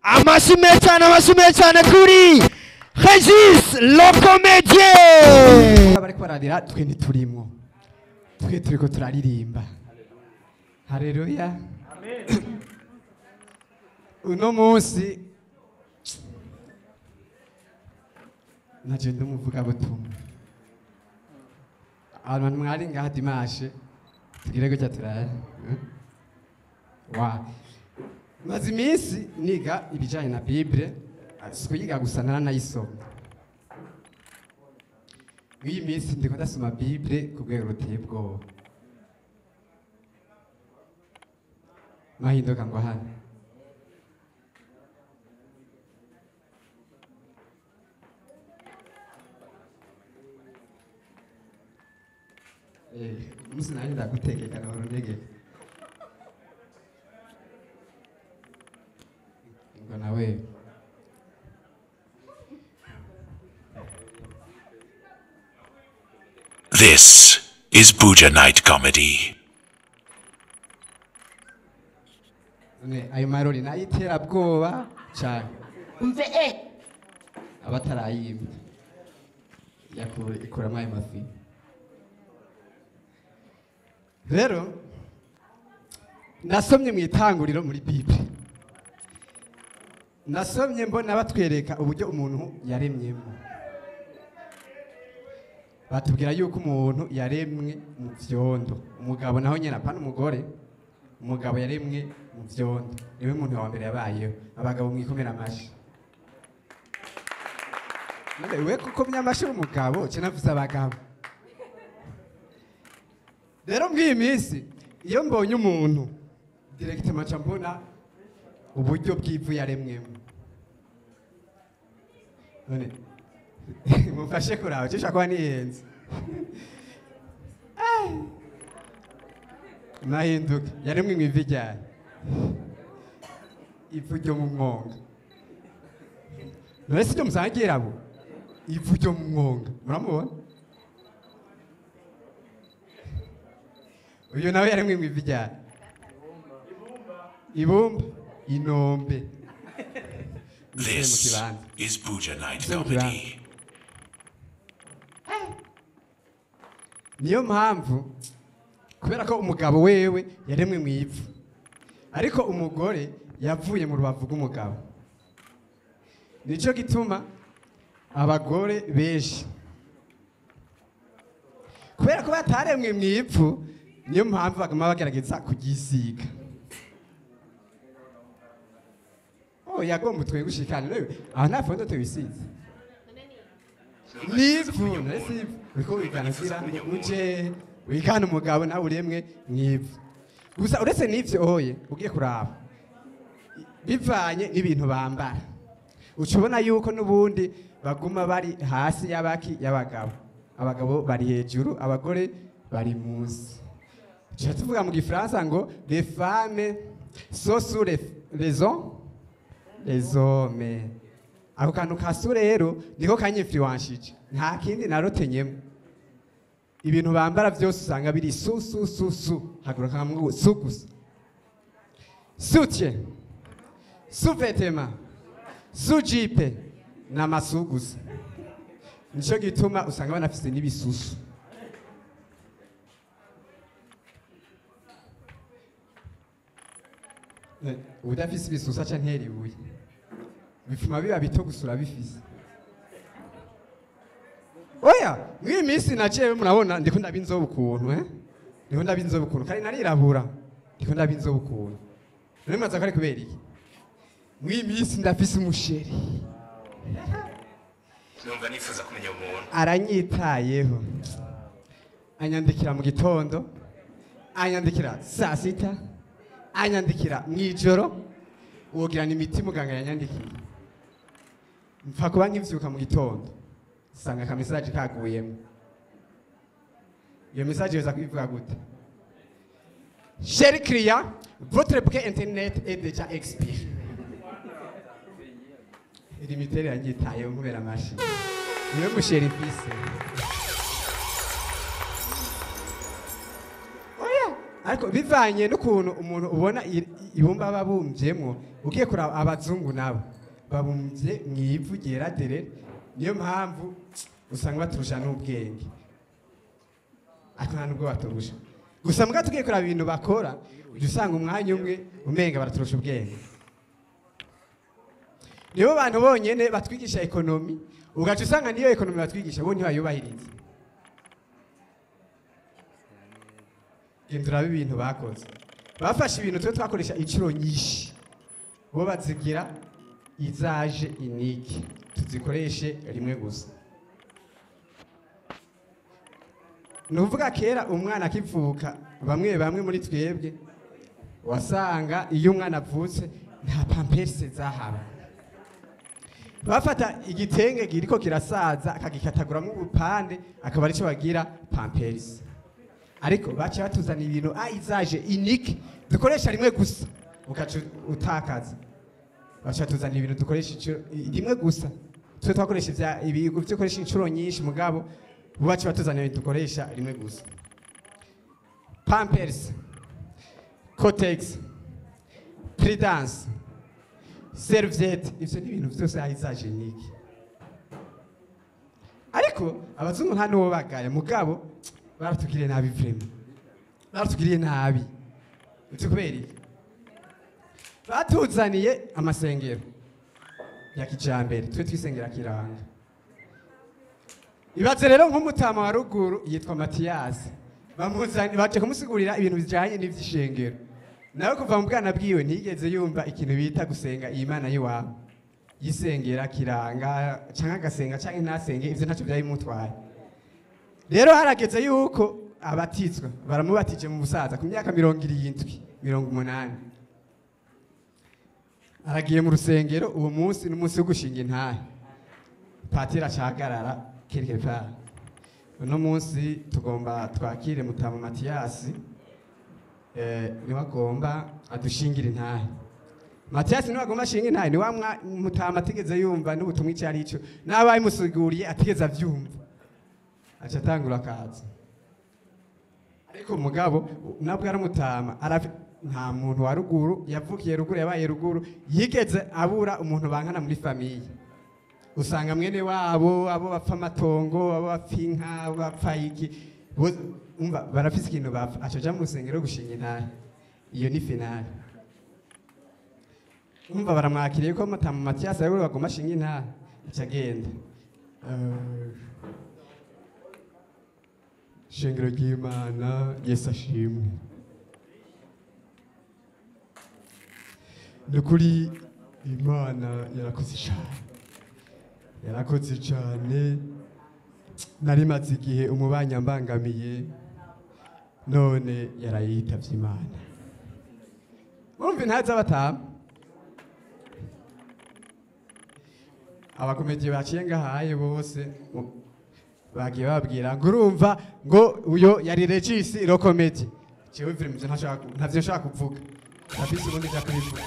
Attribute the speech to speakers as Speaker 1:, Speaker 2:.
Speaker 1: Amashyi menshi cyane, amashyi menshi cyane kuri Regis le comédien.
Speaker 2: Bariko bararira, twe ntiturimwo, twe turiko turaririmba. Haleluya. Uno munsi naje ndumuvugabutumwa. Abantu mwari ngaha dimanche, tugire gutya turaye wa maze iminsi niga ibijanye na Bible, si kuyiga gusa, naranayisoma. Mw'iyi minsi ndiko ndasoma Bible ku rwego ruteye ubwoba. Mahinduka ngo hano umunsi nanjye ndagutegeka, nahora untegeka ngo nawe.
Speaker 3: This is Buja Night Comedy.
Speaker 2: None ayo marori n'ay'iterabwoba cyane?
Speaker 1: Umve eh.
Speaker 2: Abatarayimba yakura ikuramo ayo mafi. Rero nasomye mu itanguriro muri Bible, nasomye mbona batwereka uburyo umuntu yaremyemo. Batubwira yuko umuntu yaremwe mu vyondo, umugabo naho nyene, apana umugore. Umugabo yaremwe mu vyondo, niwe muntu wa mbere yabayeho. Abagabo mwikomera amashi. None we kukomya amashi umugabo, cyo navuze abagabo. Rero mw'iyi minsi iyo mbonye umuntu, directement nca mbona uburyo bw'ivu yaremwemo. None mumfashe kuraba cyo kuba nihenze. Nahinduka yaremwe mu ivi ryari? Ivu ryo mu mwonga. None si ryo musangira abo? Ivu ryo mu mwonga, muramubona. Uyu nawe yaremwe mu ivi ryari? Ibumba, inombe. Musubire mu
Speaker 3: This
Speaker 2: kibanza.
Speaker 3: is Buja Night
Speaker 2: Musubire mu
Speaker 3: Comedy.
Speaker 2: kibanza. Niyo mpamvu, kubera ko umugabo wewe yaremwe mu ivu, ariko umugore yavuye mu rubavu rw'umugabo, nicyo gituma abagore benshi, kubera ko bataremwe mu ivu, niyo mpamvu baguma bagerageza kuryisiga. Oh, yagomba utwe gushikana rero aho nta fondo tubisize n'ivu. None si ivu uriko wigana kugira ngo uje wigana umugabo, nawe uremwe mw'ivu. Gusa uretse n'ivyo, oye, ugiye kuraba bivanye n'ibintu bambara, uca ubona yuko n'ubundi baguma bari hasi y'abaki, y'abagabo. Abagabo bari hejuru, abagore bari munsi. Tuca tuvuga mu gifaransa ngo les femmes sont sous les hommes, les hommes. Ako kantu ka sous rero niko kanyinfluenshije, nta kindi narotenyemo. Ibintu bambara byose usanga biri sous, sous, sous, sous, haguruka hamwe, sous gusa: soutien, sous-vêtement, sous-jupe, n'ama sous gusa. Nico gituma usanga banafise n'ibisusu. Udafise ibisusu aca ntera ibuye, bifuma biba bito gusura bifise. Oya, mw'iyi minsi nacewe murabona ndiko ndaba inzobe ukuntu, ndiko ndaba inzobe ukuntu kandi narirabura, ndiko ndaba inzobe ukuntu. None mwaza ko ari kubera iki? Mw'iyi minsi ndafise umu chéri.
Speaker 4: Numva nifuza kumenya umuntu.
Speaker 2: Aranyitayeho, anyandikira mu gitondo, anyandikira saa sita, anyandikira mu ijoro, wogira ni imiti muganga yanyandikiye. Mpfa kuba nkivyuka mu gitondo sanga aka message kaguyemo. Iyo message yoza kubivuga gute? "Cher client, votre bouquet internet est déjà expiré." Iri yanyitayeho, nkubera amashi. Niwe mu chéri mfise. Oya, ariko bivanye n'ukuntu umuntu ubona ibumba babumvyemwo. Ugiye kuraba abazungu nabo babumvye mu ivu ryera derere, niyo mpamvu usanga baturusha n'ubwenge, ariko nta nubwo baturusha. Gusa mbwa tugiye kuraba ibintu bakora, ujya usanga umwanya umwe umenga baraturusha ubwenge. Nibo bantu bonyene batwigisha économie, ugaca usanga niyo économie batwigisha bo ntibayubahiriza. Genda urabe ibintu bakoze, bafashe ibintu twe twakoresha inshuro nyinshi, bo bazigira usage unique, tuzikoreshe rimwe gusa. Ni ukuvuga kera umwana akivuka, bamwe bamwe muri twebwe wasanga iyo umwana avutse nta Pampers zahaba. Bafata igitenge kiriko kirasaza akagikataguramo ubupande, akaba aricyo bagira Pampers. Ariko baca batuzana ibintu à usage unique dukoresha rimwe gusa, ukaca utakaza. Baca tuzana ibintu dukoresha rimwe gusa, twe twakoresha ivya ibigo byo koresha inshuro nyinshi, mugabo bo baca batuzana ibintu dukoresha rimwe gusa. Pampers, Kotex, Prudence, serviette, ivyo ni ibintu vyose à usage unique. Ariko abazungu nta n'uwo bagaya, mugabo baratugiriye nabi, vraiment baratugiriye nabi. Uzi kubera iki? Batuzaniye amasengero ya kijambere, twe twisengera kiranga. Ibaze rero nk'umutama wa ruguru yitwa Matiyasi, bamuzanye baje kumusigurira ibintu bijanye n'ivy'ishengero. Nawe kuva mu bwana bwiwe ntiyigeze yumva ikintu bita gusenga iyi Mana y'iwabo. Yisengera kiranga canke agasenga canke ntasenge, ivyo ntacyo vyari bimutwaye. Rero harageze yuko abatizwa, baramubatije mu busaza ku myaka 70, 80, aragiye mu rusengero. Uwo munsi n'umunsi wo gushinga intahe. Patiri acahagarara quelque part: "Uno munsi tugomba twakire mutama Matiyasi, niwe agomba adushingire intahe." Matiyasi niwe agomba ashinga intahe, ni wa mutama atigeze yumva n'ubutumwa icyo ari cyo, n'ababimusiguriye atigeze avyumva. Aca atangura akaza. Ariko umugabo nabwo ari umutama, nta muntu wa ruguru yavukiye ruguru, yabaye ruguru, yigeze abura umuntu bankana muri famille. Usanga mwene wabo, abo bapfa amatongo, abo bapfa inka, abo bapfa iki, umva barafise ikintu bapfa. Aca aja mu rusengero gushinga intahe. Iyo ni finale. Umva baramwakiriye ko mutama Matiyasi ariwe bagomba ashinga intahe. Aca agenda: "Shengero ry'Imana, Yesu ashimwe. Ni ukuri Imana yarakoze cyane, yarakoze cyane. Nari maze igihe umubanyi ambangamiye, none yarayitavye Imana." Urumva intahe z'abatama. Abakomediye baciye ngahaye bose bagiye babwira ngo urumva ngo uyo yari Regis le comédien. Jewe vraiment ivyo ntavyo nshaka kuvuga, ndafise ubundi nja kubivuga.